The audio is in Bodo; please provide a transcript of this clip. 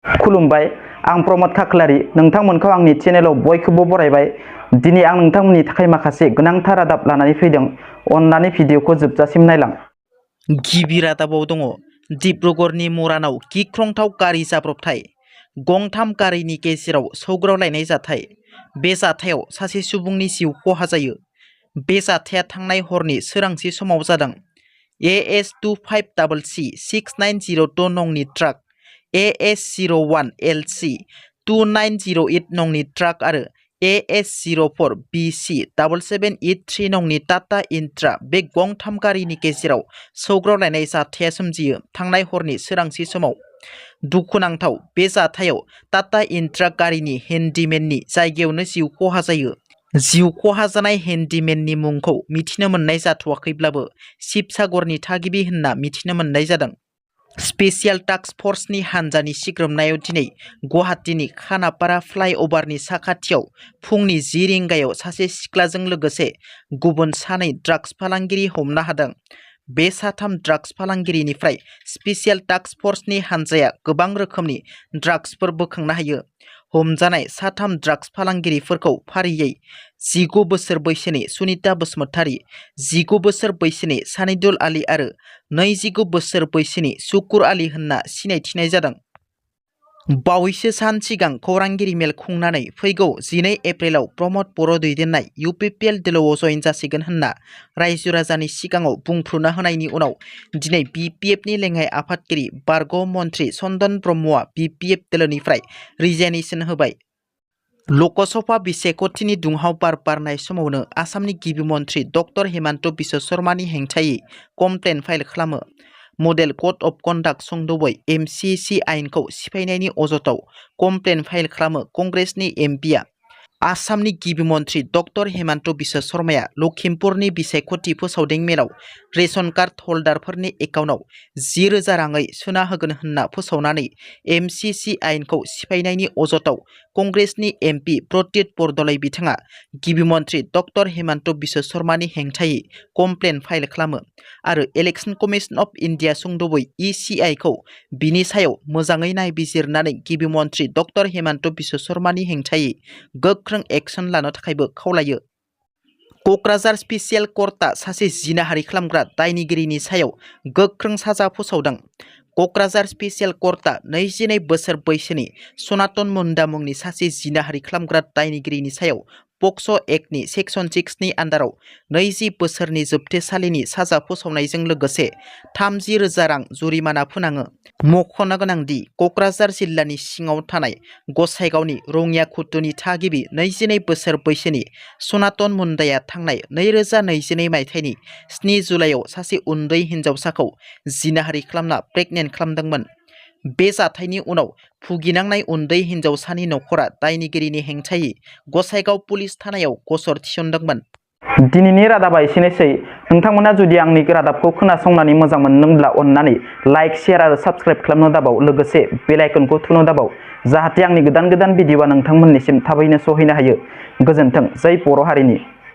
खुलुमबाय आं प्रमद खाख्लारि नोंथांमोनखौ आंनि चेनेलाव बयखौबो बरायबाय। दिनै आं नोंथांमोननि थाखाय माखासे गोनांथार रादाब लानानै फैदों। अन्नानै भिडिअखौ जोबजासिम नायलां। गिबि रादाबाव दङ डिब्रुगड़नि मरानाव गिख्रंथाव गारि जाब्रबथाय, गंथाम गारिनि गेजेराव सौग्रावलायनाय जाथाय। बे जाथायाव सासे सुबुंनि जिउ खहा जायो। बे जाथाया थांनाय हरनि सोरांसि समाव जादों। AS 25CC6902 नंनि ट्राक, AS 01LC 2908 नंनि ट्राक आरो AS 04BC7783 नंनि टाटा इन्ट्रा बे गंथाम गारिनि गेजेराव सौग्रावलायनाय जाथाया सोमजियो थांनाय हरनि सोरांसि समाव। दुखुनांथाव, बे जाथायाव टाटा इन्ट्रा गारिनि हेन्डीमेननि जायगायावनो जिउ खहा जायो। जिउ खहा जानाय हेन्डीमेननि मुंखौ मिथिनो मोननाय जाथ'वाखैब्लाबो शिबसागरनि थागिबि होनना मिथिनो मोननाय जादों। स्पेसियेल टास्क फर्सनि हान्जानि सिग्रोमनायाव दिनै गुवाहाटीनि खानापारा फ्लाइअभारनि साखाथियाव फुंनि 10 रिंगायाव सासे सिख्लाजों लोगोसे गुबुन सानै ड्राग्स फालांगिरि हमनो हादों। बे साथाम ड्राग्स फालांगिरिनिफ्राय स्पेसियेल टास्क फर्सनि हान्जाया गोबां रोखोमनि ड्राग्सफोर बोखांनो हायो। हमजानाय साथाम ड्राग्स फालांगिरिफोरखौ फारियै 19 बोसोर बैसोनि सुनिता बसुमतारी, 19 बोसोर बैसोनि सानिदुल आली आरो 29 बोसोर बैसोनि शुकुर आली होनना सिनायथिनाय जादों। बावैसो सान सिगां खौरांगिरि मेल खुंनानै फैगौ 12 एप्रिलाव प्रमद बर' दैदेननाय UPPL दोलोआव जयेन जासिगोन होनना रायजो राजानि सिगाङाव बुंफ्रुना होनायनि उनाव दिनै BPFनि लेङाइ आफादगिरि बारग' मन्त्रि चन्दन ब्रह्मआ BPF दोलोनिफ्राय रिजाइनेसन होबाय। लकसभा बिसायख'थिनि दुंहाव बार बारनाय समावनो आसामनि गिबि मन्त्रि डक्टर हेमन्त बिश्व शर्मानि हेंथायै कमप्लेन फाइल खालामो। मडेल कड अफ कन्डाक्ट सुंद'बै MCC आयेनखौ सिफायनायनि अजदाव कमप्लेन फाइल खालामो कंग्रेसनि MPआ। आसामनि गिबि मन्त्रि डक्टर हेमन्त बिश्व शर्माया लखिमपुरनि बिसायख'थि फोसावदिं मेलाव रेशन कार्ड हल्डारफोरनि एकाउन्टआव 10,000 राङै सोना होगोन होनना फोसावनानै MCC आयेनखौ सिफायनायनि अजदाव कंग्रेसनि MP प्रद्युत बरदलै बिथाङा गिबि मन्त्रि डक्टर हेमन्त बिश्व शर्मानि हेंथायै कमप्लेन फाइल खालामो आरो इलेक्शन कमिशन अफ इन्डिया सुंद'बै ECI खौ बिनि सायाव मोजाङै नायबिजिरनानै गिबि मन्त्रि डक्टर हेमन्त बिश्व शर्मानि हेंथायै गोख्रों एक्शन लानो थाखायबो खावलायो। क'क्राझार स्पेसियेल कर्टआ सासे जिनाहारि खालामग्रा दायनिगिरिनि सायाव गोख्रों साजा फोसावदों। क'क्राझार स्पेसियेल कर्टआ 22 बोसोर बैसोनि सनातन मुन्डा मुंनि सासे जिनाहारि खालामग्रा दायनिगिरिनि सायाव पक्स' एक्टनि सेक्सन 6 नि आन्दाराव 20 बोसोरनि जोबथेसालिनि साजा फोसावनायजों लोगोसे 30,000 रां जुरिमाना फोनाङो। मख'नो गोनांदि क'क्राझार जिल्लानि सिङाव थानाय गसाइगावनि रङियाकुटुनि थागिबि 22 बोसोर बैसोनि सनातन मुन्डाया थांनाय 2022 मायथाइनि 7 जुलाइआव सासे उन्दै हिन्जावसाखौ जिनाहारि खालामना प्रेगनेन्ट खालामदोंमोन। बे जाथायनि उनाव भुगिनांनाय उन्दै हिन्जावसानि नखरा दायनिगिरिनि हेंथायै गसाइगाव पुलिस थानायाव गसर थिसनदोंमोन। दिनैनि रादाबा एसेनोसै। नोंथांमोना जुदि आंनि रादाबखौ खोनासंनानै मोजां मोनदोंब्ला अन्नानै लाइक, शेयार आरो साबस्क्राइब खालामनो दाबाव, लोगोसे बेल आइकनखौ थुनो दाबाव, जाहाथे आंनि गोदान भिडिअआ नोंथांमोननिसिम थाबैनो सहैनो हायो। गोजोन्थों। जै बर' हारिनि।